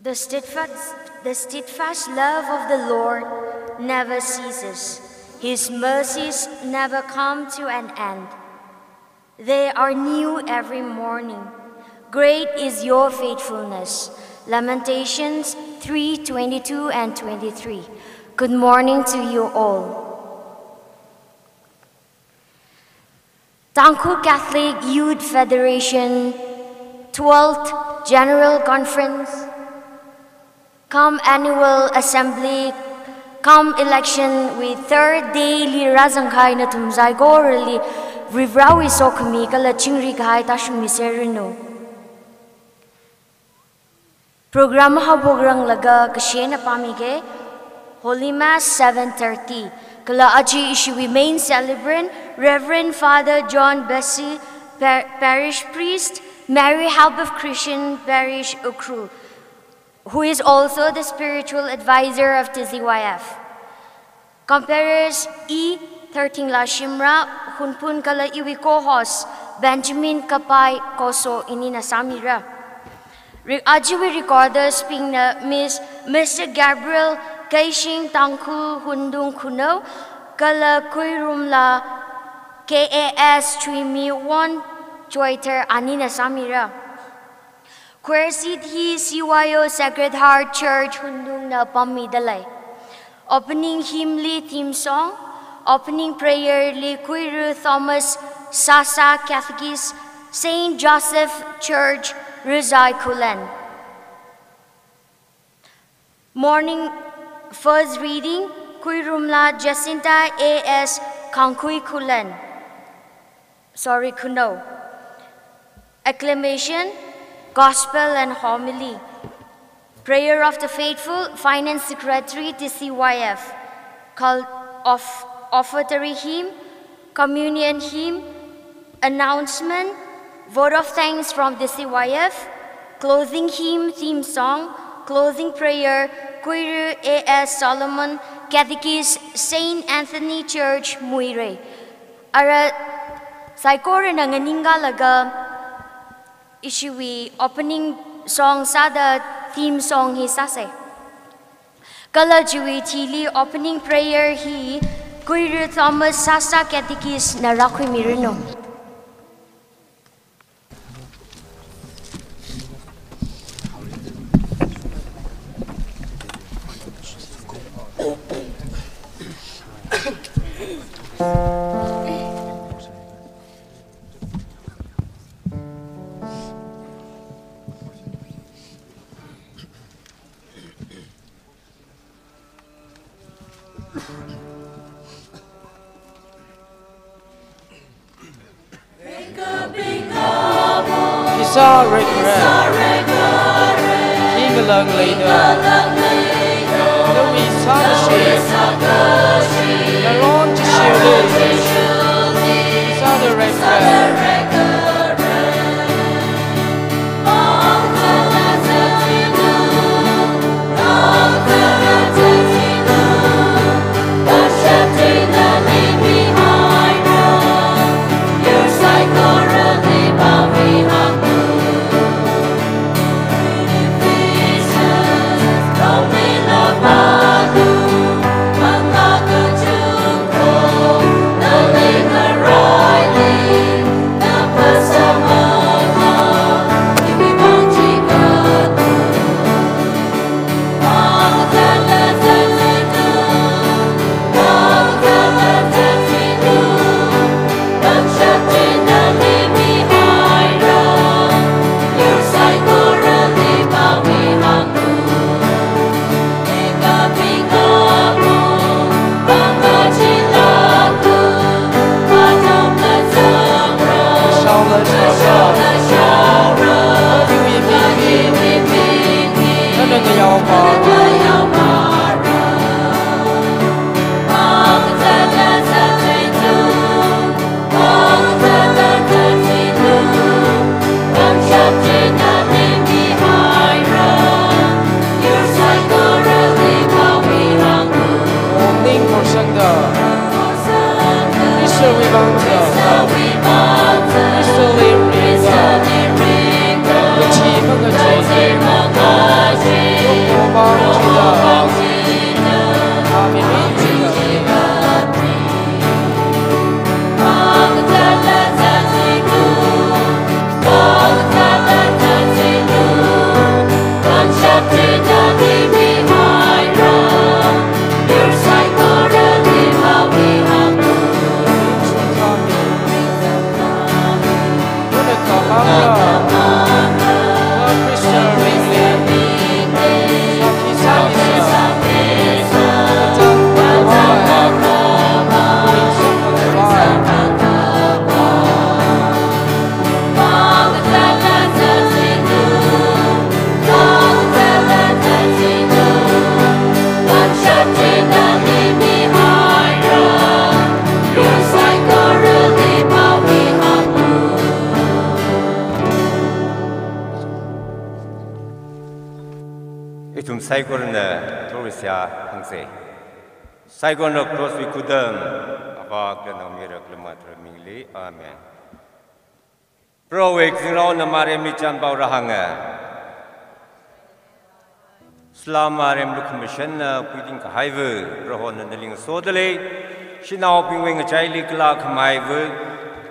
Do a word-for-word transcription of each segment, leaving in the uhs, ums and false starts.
The steadfast, the steadfast love of the Lord never ceases. His mercies never come to an end. They are new every morning. Great is your faithfulness. Lamentations three twenty-two and twenty-three. Good morning to you all. Tangkhul Catholic Youth Federation twelfth General Conference cum Annual Assembly cum election wui third day li rāzangkahai nathum saikorali Varivarawui sokhami kala chingri kahai tāshungmiserranu. Program haophokranglaga kashena pāmige. Holy Mass seven thirty. Kala aja ishiwui main celebrant, Reverend Father John Bessie, Par-, Parish Priest, Mary Help of Christian Parish, Ukhrul, who is also the spiritual advisor of T C Y F. Comparers E Thirtingla Shimrah, Hunphun kala iwui co-host Benjamin Kapai Koso inina sāmira. Re-, ajiwui recorders bingna Miss, Mister Gabriel Keishing Tangkhul Hundung Khunou kala Kuirumla K A S Chuimi Won Choithar anina sāmira. Choir seat hi C Y O Sacred Heart Church Hundungna pammidalei. Opening hymn li theme song, opening prayer li Kuiru Thomas Sasa Catechist, Saint Joseph Church, Rizai Khullen. Morning first reading, Kuirumla Jacinta A S Khangkhui Khullen. Sorry, Khunou. Acclamation, Gospel and Homily. Prayer of the Faithful, Finance Secretary, T C Y F. Cult of Offertory Hymn, Communion Hymn, Announcement, Vote of Thanks from T C Y F, Closing Hymn, Theme Song, Closing Prayer, Kuiru A S Solomon, Catechist, Saint Anthony Church, Muirei. Ara saikorana nganingkalaga ishiwui opening song sāda theme song hi sāsei. Kala chiwui thili opening prayer hi Kuiru Thomas Sasa Catechist na rākhuimiranu. Isa rekre, hingalang leida, nawui sākashi, naron chishiuli, Isa rekre. Saikorana thurui seihā hāngsa. Saikorana cross wui khudam, Avā kala Naomayara kala Manglā Katharali mingli. Amen. Prohowui kazingraona Mariamli chānpao rāhānga. Salām Mariam, lukhamashanna khuiting kahaiva, Prohona nali ngasodalei. Shanaobingwui ngachaili kala khamahaiva,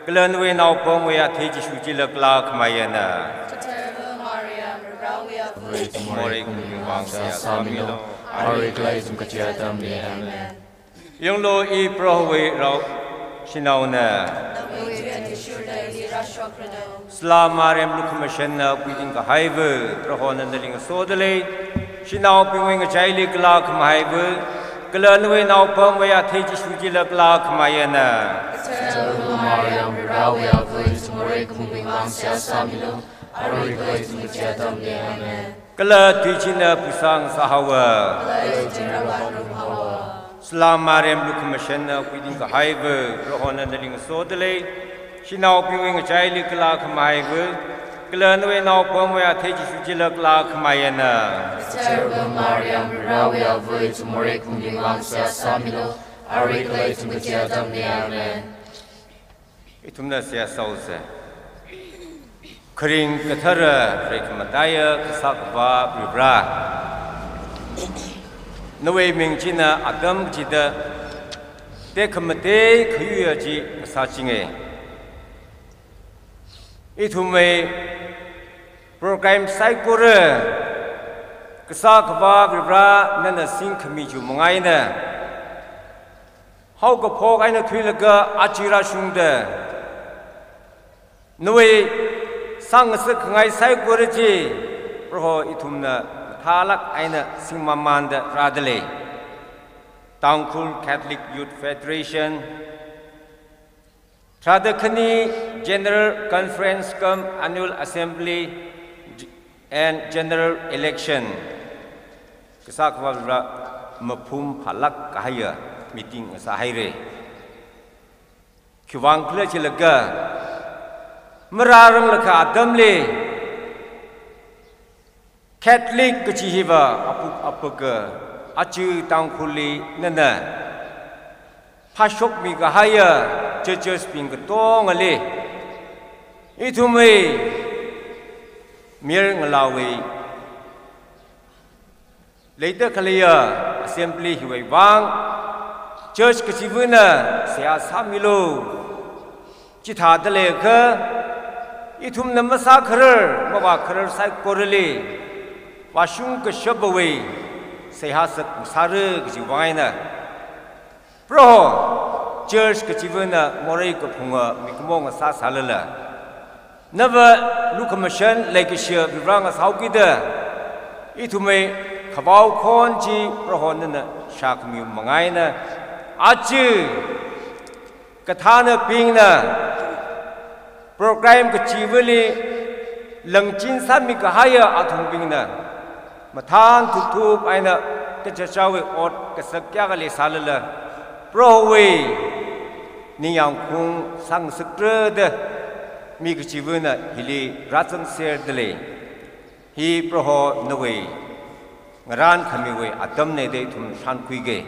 kala nawui naopamwui athei Jishu chila kala khamaiyana. Katharava Mariam, Varewui avā, ithumwui morei khamungbingwui vang seihā sāmilu, arui kala ithum kachithei atamli. Amen. Yanglu, i Prohowui rao shanaona. Nawui tuiyan athishurda ili rāshokralu. Salām Mariam, lukhamashanna khuiting kahaiva, Prohona nali ngasodalei. Shanaobingwui ngachaili kala khamahaiva, kala nawui naopamwui athei Jishu chila kala khamaiyana. Katharava Mariam, Varewui avā, ithumwui morei khamungbingwui vang seihā sāmilu, arui kala ithum kachithei atamli. Amen. Kala tui china phuisang sāhaowa. Kala ithumli rāpamhaowa. Salām Mariam, lukhamashanna khuiting kahaiva, Prohona nali ngasodalei. Shanaobingwui ngachaili kala khamahaiva, kala nawui naopamwui athei Jishu chila kala khamaiyana. Katharava Mariam, Varewui avā, ithumwui morei khamungbingwui vang seihā sāmilu, arui kala ithum kachithei atamli. Amen. Ithumna seihā sāhaosa. Kharing kathara, Varei khamataiya Kasā Akhava Varivara, nawui ming china atam kachida tekhamatei khayuiya chi ngasāchinga. Ithumwui program saikora Kasā Akhava Varivara nana singkhami chiwui manga eina, haokaphok eina thuilaga aja rāshungda, nawui sāngasakkhangai saikora chi, Proho, ithumna mathālāk eina singmamanda rādalei. Tangkhul Catholic Youth Federation, tharāda khani General Conference cum Annual Assembly and General Election, Kasā Akhava Varivara, maphum phālāk kahaiya meeting ngasāhaira. Khiwuivang khala jilaga, marāranglakha atamli Catholic kachi hiva apuk apaka aja Tangkhulli nana phāshokmi kahaiya churches bing katongali, ithumwui mayarngalāwui leida khaleiya assembly hiwui vang church kachivana seihā sāmilu. Chithāda leiakha, ithumna masākharar, mavākharar saikorali vāshung kashapwui seihā sak sāra kajiwui vang eina, Proho, church kachivana morei kaphunga mikumo ngasāsālala, nava lukhamashan leikashiya Varivara ngasāhaokida, ithumwui khavao khon chi Proho nana shākhami manga eina, aja kathānabingna program kachivali langchin sāmi kahaiya athungbingna mathān thupthup eina kachāchāwui ot kasak kayākha leisālala, Prohowui ningyāngkhaung sāngasakra da mi kachivana hili rāzangserda lei. Hi Proho nawui ngarānkhamiwui atamna da ithum shānkhuiga.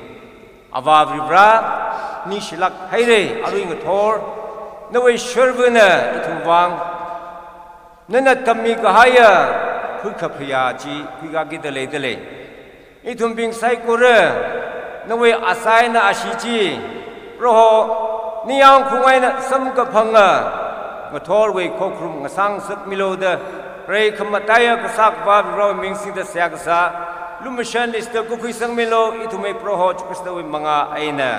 Avā Varivara, ningshilāk haira, arui ngathor nawui sharvana ithum vang nana tammi kahaiya khuikhaphayā chi khuikakida leida lei. Ithumbing saikora nawui asā eina ashee chi, Proho, ningyāngkhaung eina samkaphanga ngathorwui khokharum ngasāngasakmilu da, Varei khamataiya Kasā Akhava Varewui ming singda seihā kasā, lumashan leishida kakhuisangmilu, ithumwui Proho Jishu Khristawui manga eina.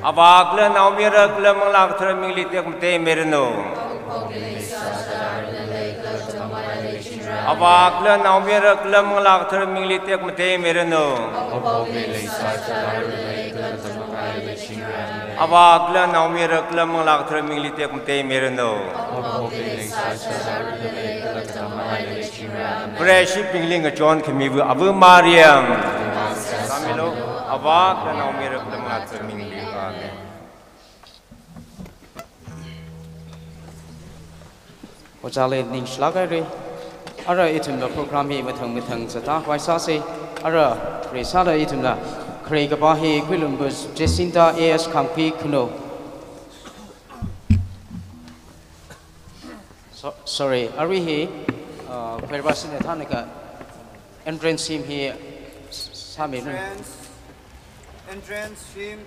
Avā kala Naomayara kala Manglā Kathara mingli tekmatei miranu. Avā kala Naomayara kala Manglā Kathara mingli tekmatei miranu. Avā kala Naomayara kala Manglā Kathara mingli tekmatei miranu. Vareshibingli ngachonkhamiwui Ava Mariam, sāmilu, Avā kala Naomayara kala Manglā Kathara mingli. Amen. Ojāli ningshilāk haira. Ara ithumna program hi mathang mathang zatkhavai sāsa. Ara, reisāda ithumna, khare kapā hi khuilumbus Jacinta A S Khangphi Khunou. So, sorry, arui hi, uh, khuirabā sine thanaka entrance hymn hi s-, sāmi nun. Entrance, entrance hymn,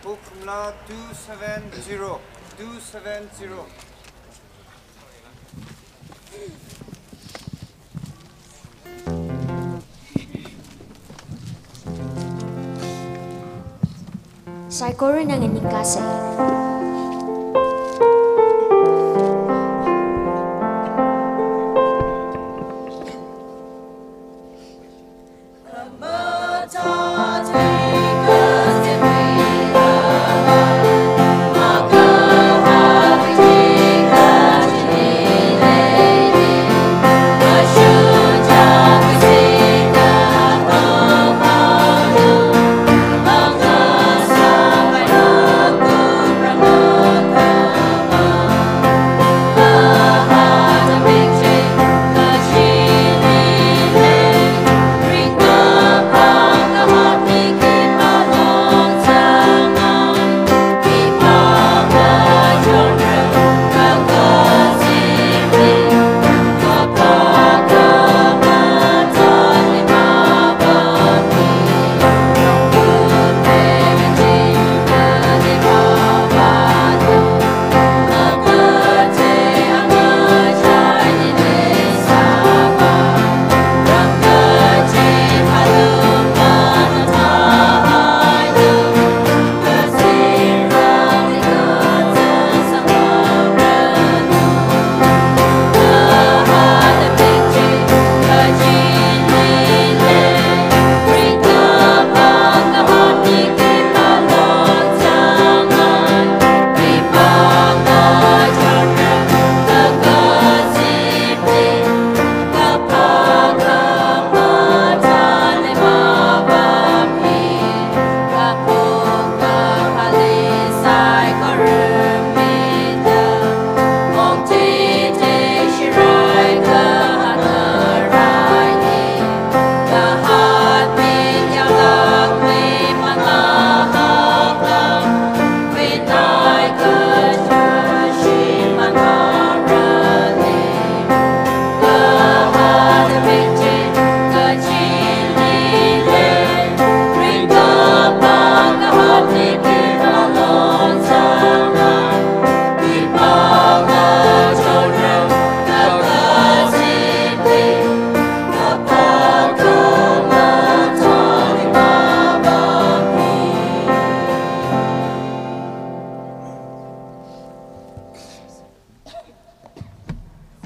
Okumla two seven zero, two seven zero. Saikorana nganingkasei.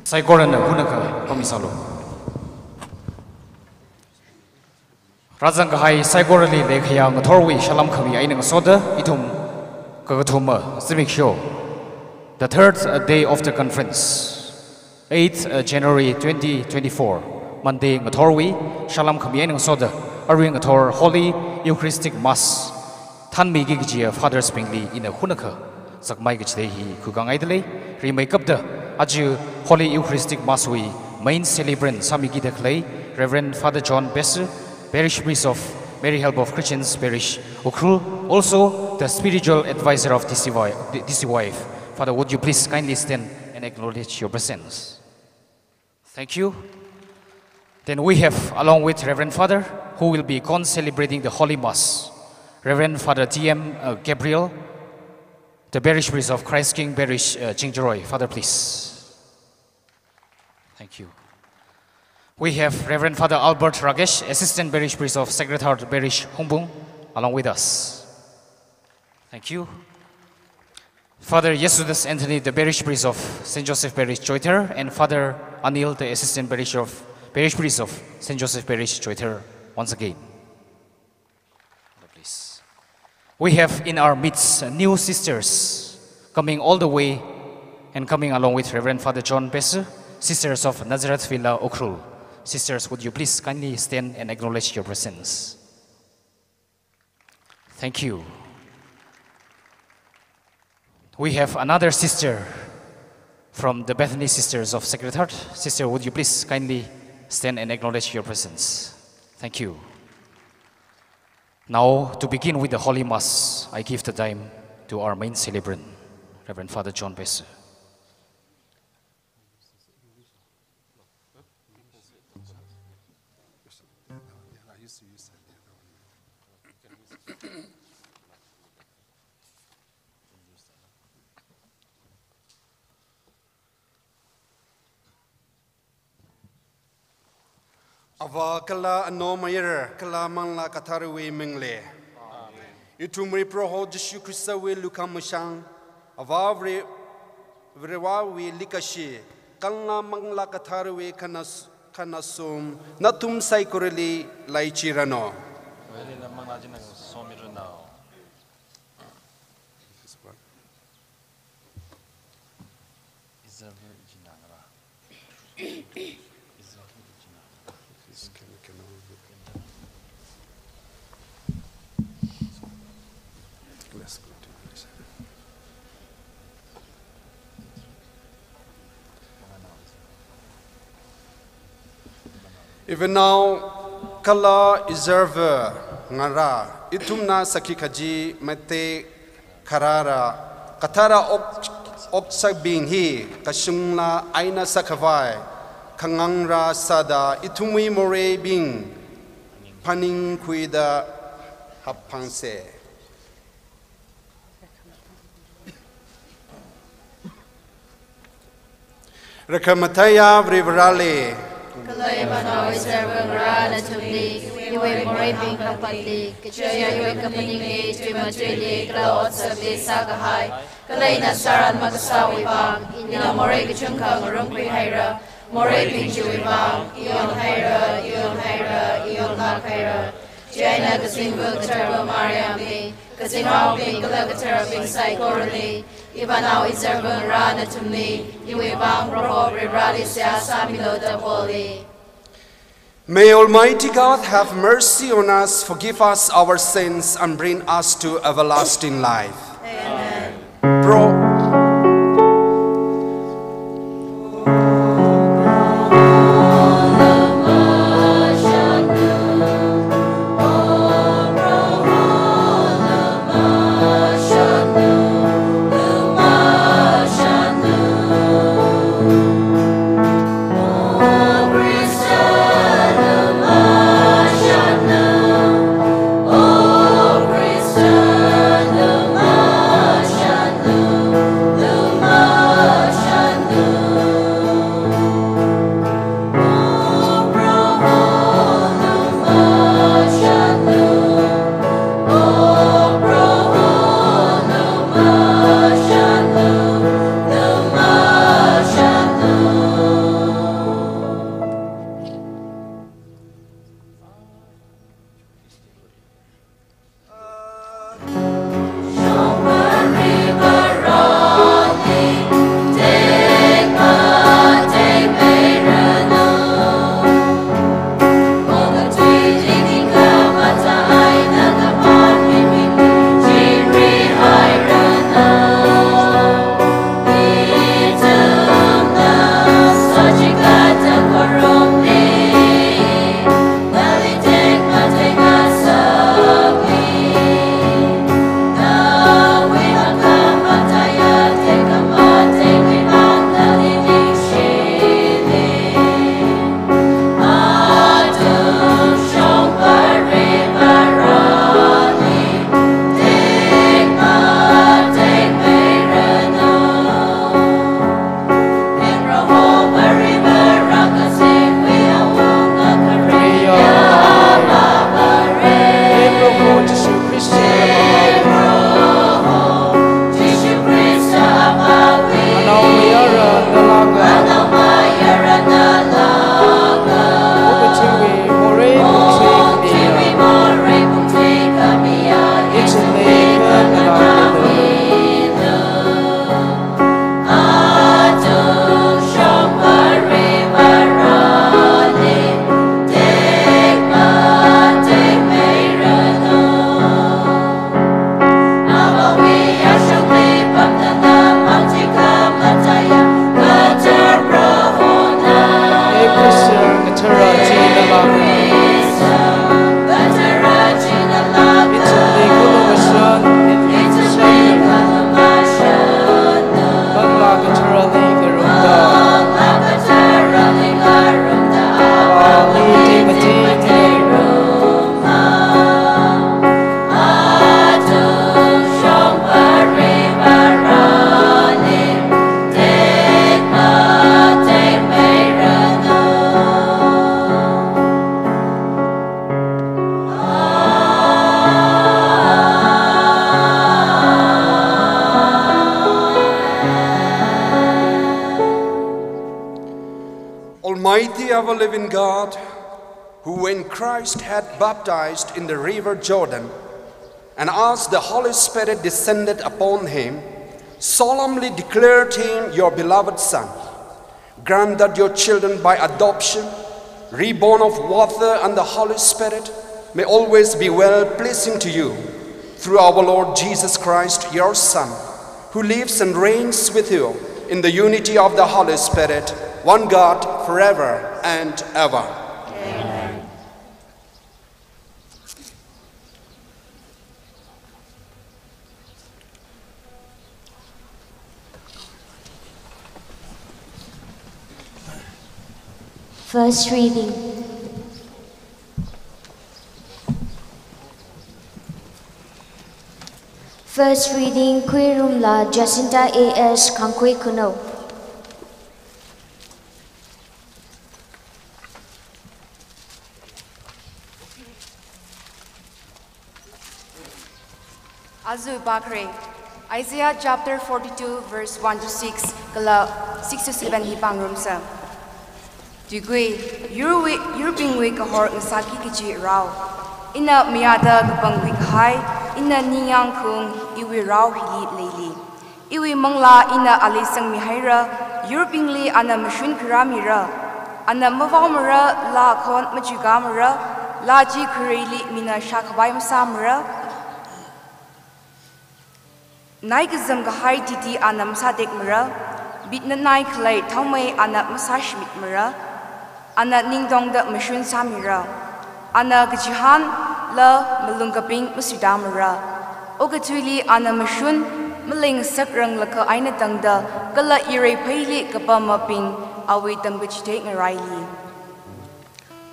Saikorana hunakha pammisālu. Rāzangkahai saikorali leikhayā ngathorwui salām khami eina ngasoda ithum kakathuma zimiksho, the third, uh, day of the conference, eighth, uh, January twenty twenty-four, Monday ngathorwui salām khami eina ngasoda arui ngathor Holy Eucharistic Mass thanmiki kajiya Fathers bingli ina hunakha zakmai kachithei hi khuikhangaidalei. Rimeikapta aja Holy Eucharistic Mass wui main celebrant sāmikida khalei Reverend Father John Besser, Parish Priest of Mary Help of Christians Parish, Ukhrul, also the spiritual advisor of D C Y, D C Y F. Father, would you please kindly stand and acknowledge your presence? Thank you. Then we have, along with Reverend Father, who will be concelebrating the Holy Mass, Reverend Father T M, uh, Gabriel, the Parish Priest of Christ King Parish, uh, Chingjaroi. Father, please. Thank you. We have Reverend Father Albert Rakesh, Assistant Parish Priest of Sacred Heart Parish, Hungpung, along with us. Thank you. Father Yesudas Anthony, the Parish Priest of Saint Joseph Parish, Choithar, and Father Anil, the Assistant Parish of, Parish Priest of Saint Joseph Parish, Choithar, once again. Please. We have in our midst, uh, new sisters coming all the way and coming along with Reverend Father John Besser, Sisters of Nazareth Villa, Ukhrul. Sisters, would you please kindly stand and acknowledge your presence? Thank you. We have another sister from the Bethany Sisters of Sacred Heart. Sister, would you please kindly stand and acknowledge your presence? Thank you. Now, to begin with the Holy Mass, I give the time to our main celebrant, Reverend Father John Bese. Avā kala Anaomayara kala Manglā Katharawui mingli. Amen. Ithumwui Proho Jishu Khristawui lukhamashan, Avā Vare-, Varewui leikashi, kala Manglā Katharawui khanas-, khangasom, nathum saikorali leichiranu. Amen. Ivanao kala izarva ngarā, ithumna sakhi kaji mate kharara, kathara ok-, otsakbing hi kashungla eina sākhavai, khangangra sāda ithumwui moreibing phaningkhuida happhangse. Rakhamatheiya Varivarali. Kala Ivanao izarva ngarā nathumli, iwui moreibing kaphatli, kaja iwui kaphaningli, tuimatuili, kala otsakli sākahai, kala ina sāran makasāwui vang, ina morei kachungkha ngarumkhui haira, moreibing chiwui vang, iyon haira, iyon haira, iyonlāk haira. Chieina kazingva katharva Mariamli, kazingnaobing kala katharabing saikorali, Ivanao izarva ngarā nathumli, iwui vang Proho Varivarali seihā sāmilu da poli. May Almighty God have mercy on us, forgive us our sins, and bring us to everlasting life. Amen. Pro- Almighty ever living God, who when Christ had baptized in the river Jordan, and as the Holy Spirit descended upon him, solemnly declared him your beloved Son, grant that your children by adoption, reborn of water and the Holy Spirit, may always be well pleasing to you, through our Lord Jesus Christ, your Son, who lives and reigns with you in the unity of the Holy Spirit, one God, forever and ever. Amen. First reading. First reading, Khuirumla Jacinta A S Khangkhui Khunou. Aja pākhare, Isaiah chapter forty-two, verse one to six, kala six to seven hi pāngarumsa. Tuikui, yurwui, yurbingwui kahor ngasāki kaji rao. Ina mayāda kapangkhui kahai, ina ningyāng khaung, iwui rao hili leili. Iwui manglā ina ali sangmihaira, yurbingli ana mashun kharāmira. Ana mavaomara, laa khon machukamara, laa chi khureili mina shākhavai masāmara. Nai kazam kahai titi ana masātekmara, bitna nai khalei thaomei ana masāshimitmara. Ana ningtongda mashun sāmira. Ana kachihānla malung kaping masuitāmara. Okathuili ana mashun maleingasak ranglakha eina tangda, kala ireiphei hili kapamabing awui tamkachithei ngaraili.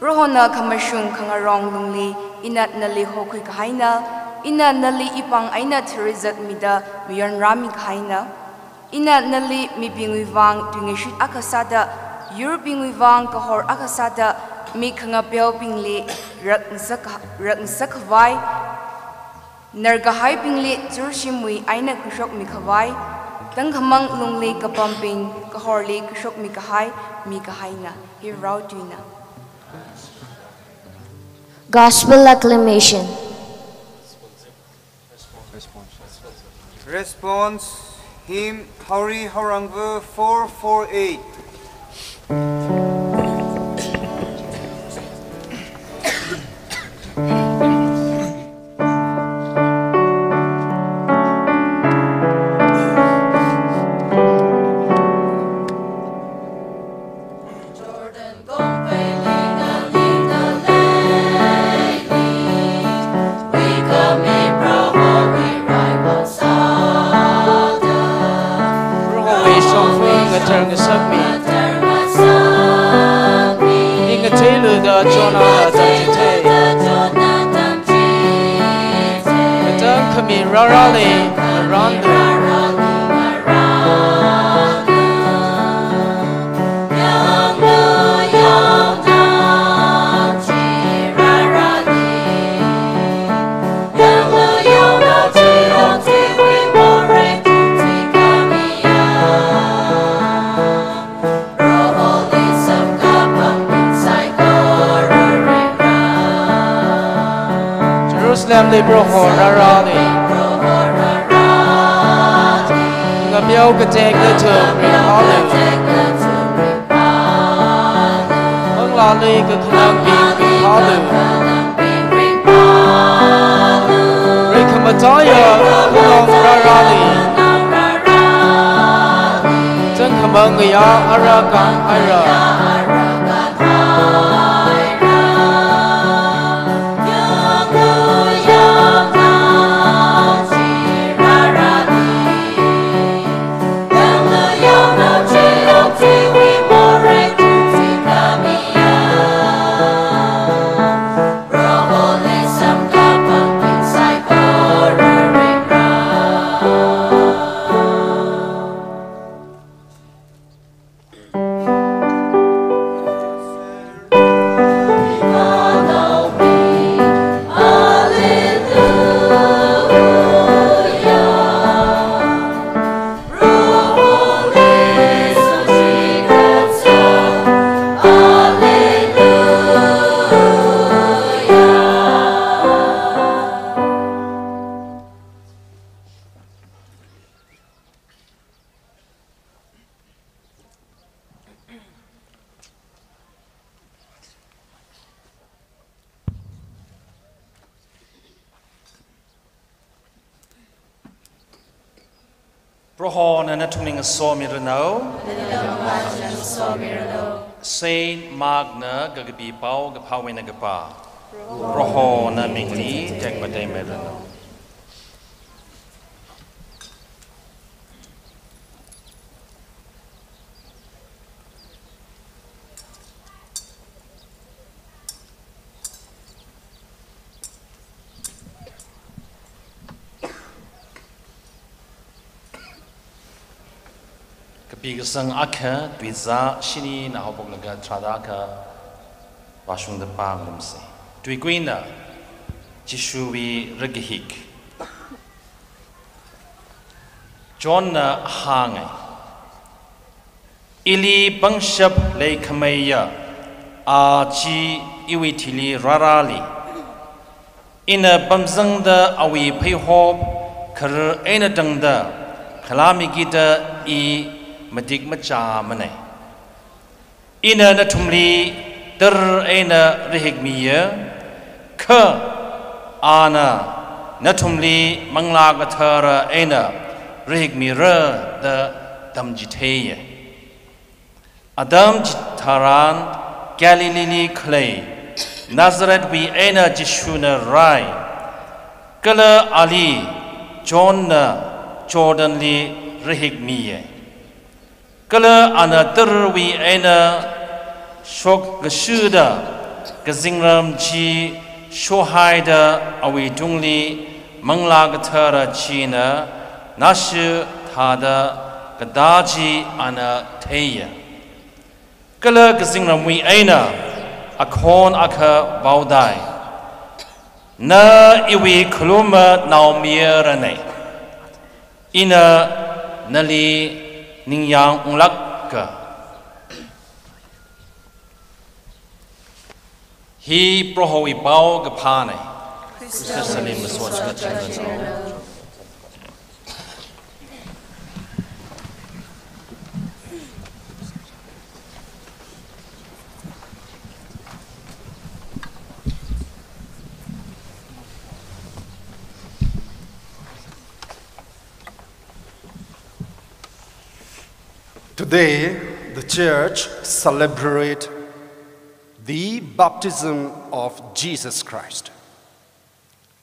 Prohona khamashung khangarong lungli ina nali hokhui kahaina, ina nali ipāng eina tharizat mida mayonrāmi kahaina. Ina nali mibingwui vang tuingashit akha sāda, yurbingwui vang kahor akha sāda, mi khangapeobingli rakngasak, rakngasak khavai, narkahaibingli churshimwui eina kashokmi khavai, tangkhamang lungli kapambing kahorli kashokmi kahai, mi kahaina. Hi rao tuina. Gospel acclamation. Response, hymn Haori Haorangva four four eight. Prohowui shongfa ngatar ngasakmi. Ning ngatheiluda Jonahla tamchithei. Katang khami rārāli ngarānlu. Jerusalemli Proho rārāli. Ngapeo katekla thum ringphālu. Manglāli kakhanangbing ringphālu. Reikhamataiya Khanong rārāli. Tangkhamang ngayā ara kānhaira. Prohona nathumli ngasomiranu. Saint Mark na kakapi pao kaphāwui eina kapā. Prohona mingli tekmateimiranu. Kapi kasang akha, tuizā shinina haophoklaga tharāda akha vāshungda pāngarumsa. Tuikuina Jishuwui rakahik. Johnna hānga, ili pangshap leikhameiya, a chi iwui thili rārāli. Ina pamzangda awui pheihop kharar eina tangda khalāmikida i matik machāmana. Ina nathumli tara eina rahikmiya, kha ana nathumli Manglā Kathara eina rahikmira da tamchitheiya. Atam chitharan Galileeli khalei Nazarethwui eina Jishuna rāi, kala ali Johnna Jordanli rahikmiya. Kala ana tarawui eina shokkashida kazingram chi shohaida awuitungli Manglā Kathara china nashithāda katā chi ana theiya. Kala kazingramwui eina akhon akha vaodai, na iwui khaluma naomayarana, ina nali ningyāng unglāka. Hi Prohowui pao kaphāna. Khrista sāli masot chunga chunga. Today, the church celebrate the baptism of Jesus Christ.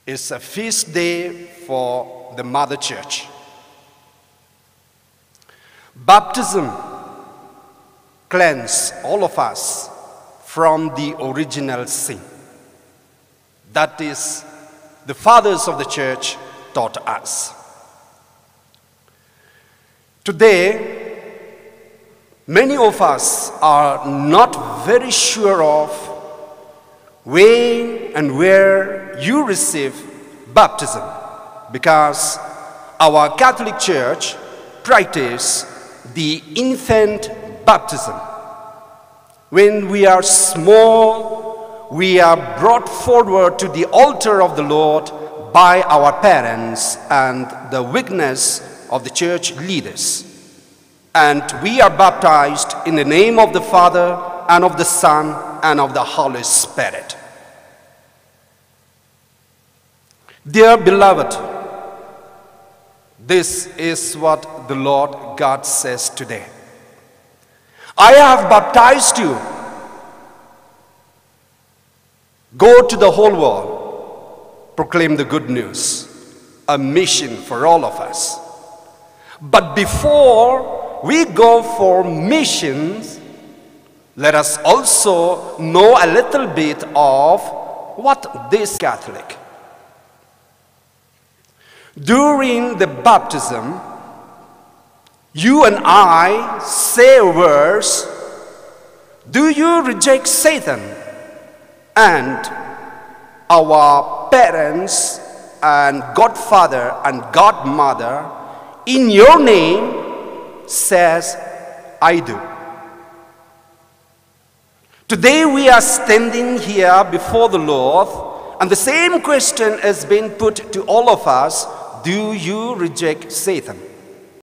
It's a feast day for the Mother Church. Baptism cleanses all of us from the original sin. That is, the fathers of the church taught us. Today, many of us are not very sure of when and where you receive baptism, because our Catholic Church practice the infant baptism. When we are small, we are brought forward to the altar of the Lord by our parents and the witness of the church leaders. And we are baptized in the name of the Father, and of the Son, and of the Holy Spirit. Dear beloved, this is what the Lord God says today. I have baptized you. Go to the whole world, proclaim the good news, a mission for all of us. But before we go for missions, let us also know a little bit of what this Catholic. During the baptism, you and I say a verse, "Do you reject Satan?" And our parents and godfather and godmother, in your name, says, "I do." Today we are standing here before the Lord, and the same question has been put to all of us, "Do you reject Satan?"